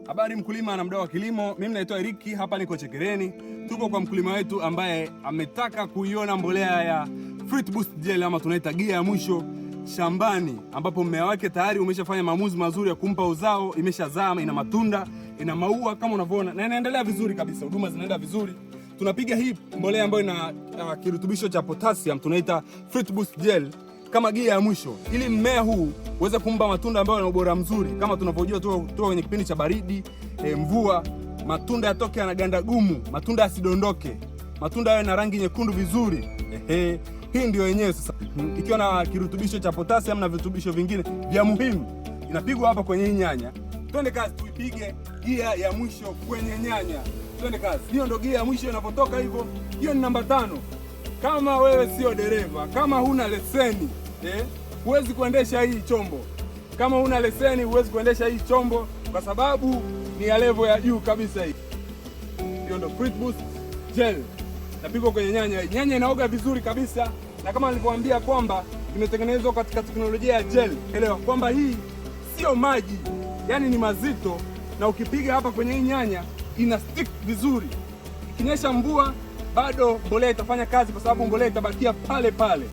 Habari mkulima na mdau wa kilimo, mimi naitwa Eriki, hapa niko Chekereni. Tuko kwa mkulima wetu ambaye ametaka kuiona mbolea ya Fruit Boost Gel ama tunaita gia ya mwisho shambani, ambapo mmea wake tayari umeshafanya maamuzi mazuri ya kumpa uzao, imeshazaa, ina matunda, ina maua kama unavyoona, na inaendelea vizuri kabisa, huduma zinaenda vizuri. Tunapiga hii mbolea ambayo ina kirutubisho cha potassium tunaita Fruit Boost Gel kama gia ya mwisho ili mmea huu uweze kumpa matunda ambayo yana ubora mzuri. Kama tunavyojua tuko kwenye kipindi cha baridi, mvua, matunda yatoke yana ganda gumu, matunda yasidondoke, matunda yawe na rangi nyekundu vizuri. Ehe, hii ndio yenyewe sasa, ikiwa na kirutubisho cha potassium na virutubisho vingine vya muhimu, inapigwa hapa kwenye hii nyanya. Twende kazi, tuipige gia ya mwisho kwenye nyanya. Twende kazi. Hiyo ndio gia ya mwisho inapotoka hivyo. Hiyo ni namba 5. Kama wewe sio dereva, kama huna leseni huwezi kuendesha hii chombo. Kama huna leseni huwezi kuendesha hii chombo kwa sababu ni ya level ya juu kabisa hii. Hiyo ndo Fruit Boost Gel. Napigwa kwenye nyanya. Nyanya inaoga vizuri kabisa, na kama nilivyowaambia kwamba imetengenezwa katika teknolojia ya gel. Elewa kwamba hii sio maji, yani ni mazito, na ukipiga hapa kwenye hii nyanya ina stick vizuri. Ikinyesha mvua bado mbolea itafanya kazi, kwa sababu mbolea itabakia pale pale.